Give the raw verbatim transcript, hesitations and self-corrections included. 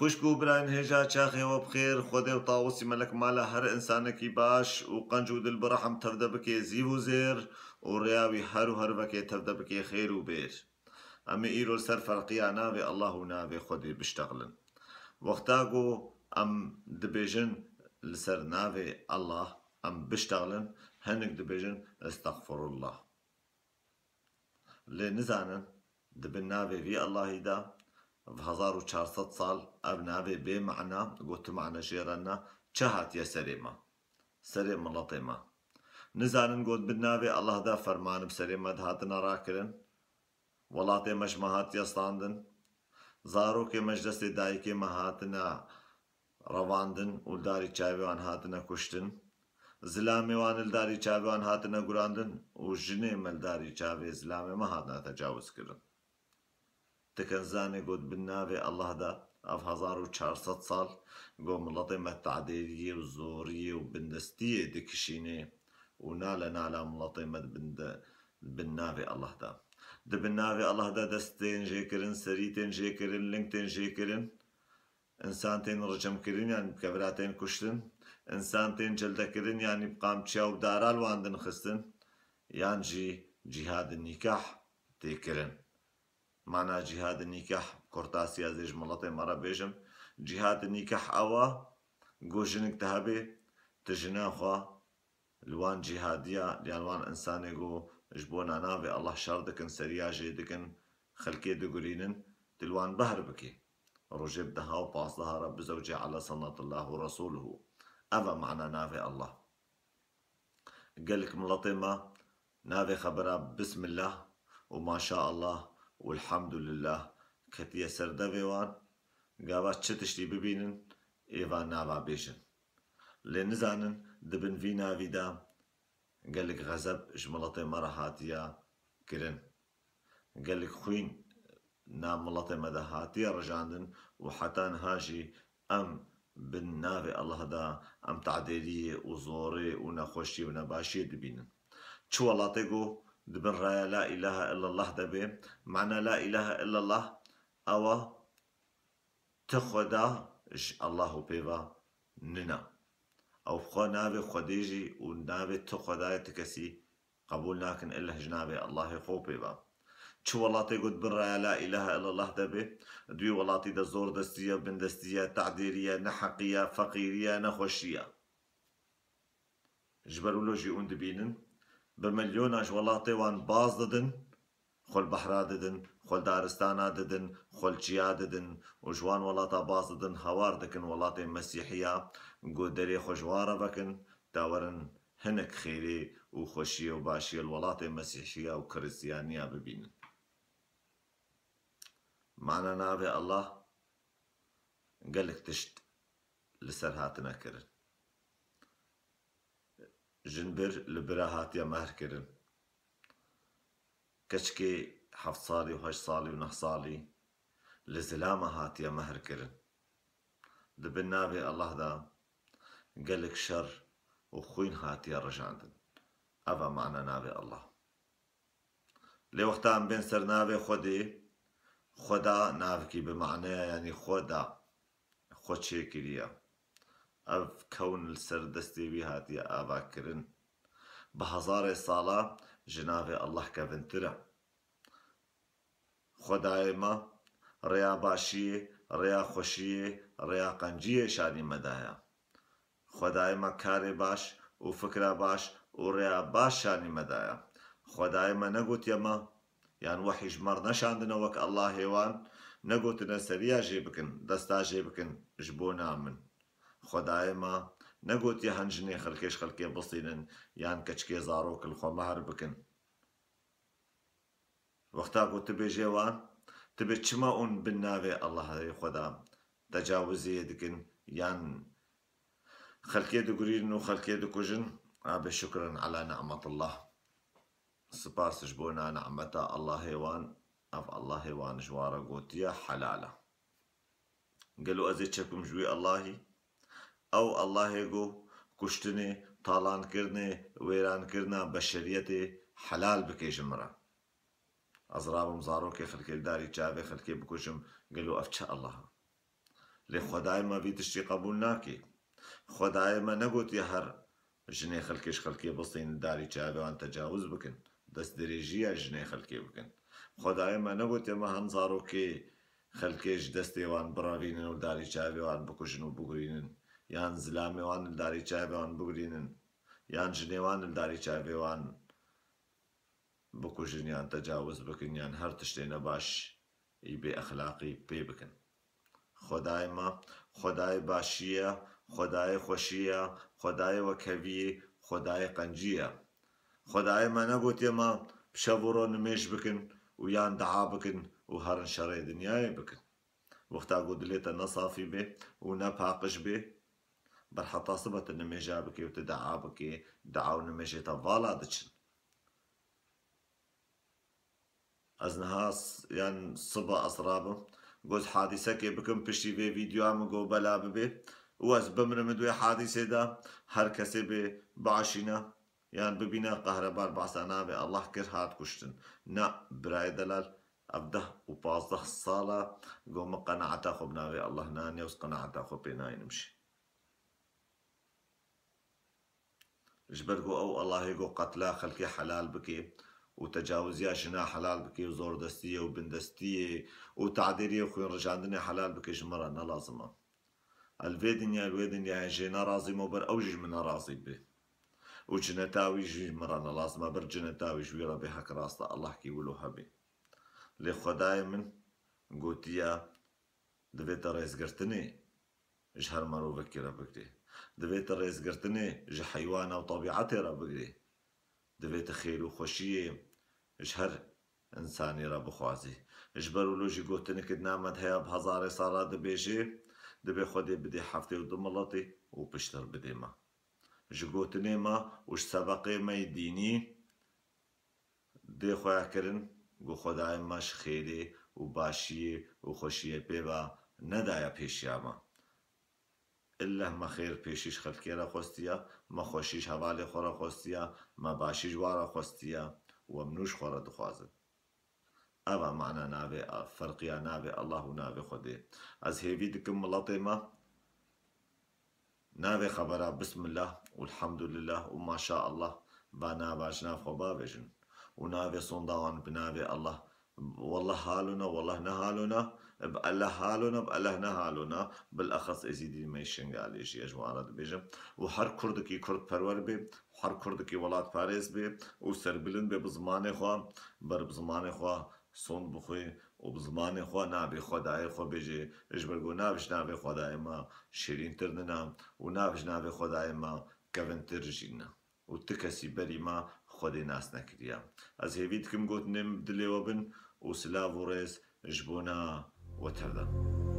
Xwişk û birayên hêja, çaxê we bi xêr. Xwedê û Tawusî Melek mala her insanekî baş û qenc û dil bi rehm tevde bike zîv û zêr û rêya wî her û her vekê tevde bike xêr û bêr. Em ê îro li ser ferqiya navê Allah û navê Xwedê biştexilin. Wexta ku em dibêjin li ser navê Allah, em biştexilin, hinek dibêjin estexfirullah. Lê nizanin, di bin navê vî Allahî de, bi hezar û çar sed sal ev navê bê mana, got tu mana jê re ne, çi hatiye serê me, serê miletê me. Nizanin, got bin navê Allah de ferman bi serê me dihatine rakirin, welatê me ji me hatiye standin, zarokê me ji destê dayikê me hatine revandin û li darî çavê wan hatine kuştin. Zilamê wan li darî çavê wan hatine gurandin û jinê me li darî çavê zilamê me hatine tecawizkirin. Ti ken zanê got bin navê Allah de ev hezar û çar sed sal got miletê me tadêriyê û zoriyê û bindestiyê dikişînê û nale nala miletê me di bin de, di bin navê Allah de. Di bin navê Allah de dest tên jêkirin, serî tên jêkirin, ling tên jêkirin. Însan tên rijimkirin, yanî bi kevira tên kuştin. Însan tên celdekirin, yanî bi qamçiya û dara li wan din xistin. Yan jî cîhad-i nîkah tê kirin. Mana cîhad-i nîkah, kurtasiya zê ji miletê me re bêjim. Cîhad-i nîkah ew e, ku jinik te hebe, tu jina xwe li wan cîhadiya, yan wan însanê ku ji bona navê Allah şer dikin, seriya jê dikin, xelkê digurînin, tu li wan behr bikî. Rojê bi deha û pazdeh re bizewcê ala sunnetillah û resûluhu. Ev e mana navê Allah. Gelek miletê me navê xebera Bismillah û Maşaallah û Elhamdulillah ketiye ser devê wan, gava çi tiştî bibînin, êva nava bêjin. Lê nizanin, di bin vî navî de gelek xezeb ji miletê me re hatiye kirin. Gelek xwîn nav miletê me de hatiye rijandin û heta niha jî em bin navê Allah de em tadêriyê û zorê û nexweşiyê û nebaşiyê dibînin. Çi welatê ku di bin raya La ilahe illallah de be, mana La ilahe illallah ew e, ti xweda ji Allah û pê ve nina. Ew xwe navê Xwedê jî û navê ti xwedayê ti kesî qebûl nakin, illa ji navê Allahê xwe pê ve. Çi welatê ku di bin raya La ilahe illallah de be, di wî welatî de zordestiye, bindestiye, tadêriye, neheqiye, feqîriye, nexweşiye. Ji ber wilo jî hûn dibînin, bi milyona ji welatê wan baz didin, xwe li behra didin, xwe li daristana didin, xwe li çiya didin û ji wan welata baz didin, hawar dikin welatê Mesîhiya, ku derê xwe ji wan re vekin, ta werin hinek xêrê û xweşiyê û başiyê li welatê Mesîhiya û Kristiyaniya bibînin. Mana navê Allah gelek tişt li ser hatine kirin. Jinbir li bira hatiye mehr kirin. Keçikê heft salî û heşt salî û neh salî li zilama hatiye mehr kirin. Di bin navê Allah de gelek şer û xwîn hatiye rijandin. Ev e mana navê Allah. Lê wexta em bên ser navê Xwedê, Xweda navekî bi maneya, yanî Xweda, xwe çêkiriye. Ev kewn li ser destê wî hatiye avakirin. Bi hezarê sala ji navê Allah kevintir e. Xwedayê me rêya başiyê, rêya xweşiyê, rêya qenciyê şanî me daye. Xwedayê me karê baş û fikra baş û rêya baş şanî me daye. Xwedayê me negotiye me, yan wehî ji me re neşandine wek Allahê wan, negotine seriya jê bikin, desta jê bikin ji bona min. Xwedayê me negotiye hin jinê xelkê ji xelkê bistînin, yan keçikê zarok li xwe mehr bikin. Wexta ku tu bêjê wan, tu bê çima hûn bin navê Allahê Xweda tecawizê dikin, yan xelkê digurînin û xelkê dikujin, abê şukran ala ni'metillah. Spas ji bona nimeta Allahê wan, ev Allahê wan ji wan re gotiye helal e. Gelo ez ê çekim ji wî Allahî? Ew Allahê ku kuştinê, talankirinê, wêrankirina beşeriyetê helal bike ji min re. Ez rabim zarokê xelkê li darî çavê xelkê bikujim, gelo ev çi Allah e? Lê Xwedayê me vî tiştî qebûl nake. Xwedayê me negotiye her jinê xelkê ji xelkê bistînin, darî çavê wan tecawuz bikin, destdirêjiya jinê xelkê bikin. Xwedayê me negotiye me hin zarokê xelkê ji destê wan birevînin û darî çavê wan bikujin û bigurînin, yan zilamê wan li darî çavê wan bigurînin, yan jinê wan li darî çavê wan bikujin yan tecawuz bikin yan her tiştê nebaş î bê exlaqî pê bikin. Xwedayê me, Xwedayê başî ye, Xwedayê xweşî ye, Xwedayê wekhevî ye, Xwedayê qencî ye. Xwedayê me negotiye me bi şev û ro nimêj bikin û yan dua bikin û herin şerê dinyayê bikin. Wexta ku dilê te ne safî bê û ne paqij bê, ber heta sibe tu nimêja bikê û tu dua bikê, dua û nimêjê te vala diçin. Ez niha s-, yan siba ez rabim, goz hadîsekê bikim, piştî vê vîdyoya min go bela bibê û ez bimrim di wê hadîsê de, her kesê bê biaşîne, yan bibîne qehrebar, behsa navê Allah kir, hat kuştin. Na, birayê delal, ev deh û pazdeh sala go min qenaeta xwe bi navê Allah naniye û ez qenaeta xwe pê nayînim jî. Ji ber ku ew Allahê ku qetla xelkê helal bike û tecawiziya jina helal bike û zordestiyê û bindestiyê û tadêriyê û xwînrijandinê helal bike, ji min re ne lazim e. Ez li vê dinya, li wê dinyayê jê ne razî me û ber ew jî ji min ne razî be. Û cineta wî jî ji min re ne lazim e, ber cineta wî ji wî re bê hek rast e, Allah kî wilo hebe. Lê Xwedayê min gotiye, divê te rêzgirtinê ji her mirovekî re bigirê. Divê te rêzgirtinê ji heywana û tebîetê re bigirê. Divê te xêr û xweşiyê ji her însanî re bixwazî. Ji ber wilo jî gotinek di name de heye, bi hezarê sala dibêjê, dibê Xwedê bidê heftê û du miletî û piştre bidê me. Ji gotinê me û ji sebeqê me yê dînî dê xwe ya kirin, ku Xwedayê me ji xêrê û başiyê û xweşiyê pê ve nedaye pêşiya me. Illeh me xêr pêşî ji xelkê re xwestiye, me xweşî ji hevalê xwe re xwestiye, me başî ji wan re xwestiye û em nû ji xwe re dixwazin. Ev e mana navê, ferqiya navê Allah û navê Xwedê. Ez hêvî dikim miletê me navê xebera Bismillah û Elhamdulillah û Maşaallah ba nava ji nav xwe bavêjin û navê sonda wan bi navê Allah, Wallah halona, wallah nehalona, bi Allah halona, bi Allah nehalona, bilexes Êzîdî me yê Şingalê jî ez ji wan re dibêjim. Û her kurdekî kurdperwer bê, her kurdekî welatparêz bê û serbilind bê bi zimanê xwe, ber bi zimanê xwe sond bixwe û bi zimanê xwe navê Xwedayê xwe bêje, ji ber ku nav ji navê Xwedayê me şêrîntir nina û nav ji navê Xwedayê me kevintir jî nina. Û ti kesî berî me Xwedê nas nekiriye. Ez hêvî dikim gotinên min bi dilê we bin û silav û rêz ji bona we tevde.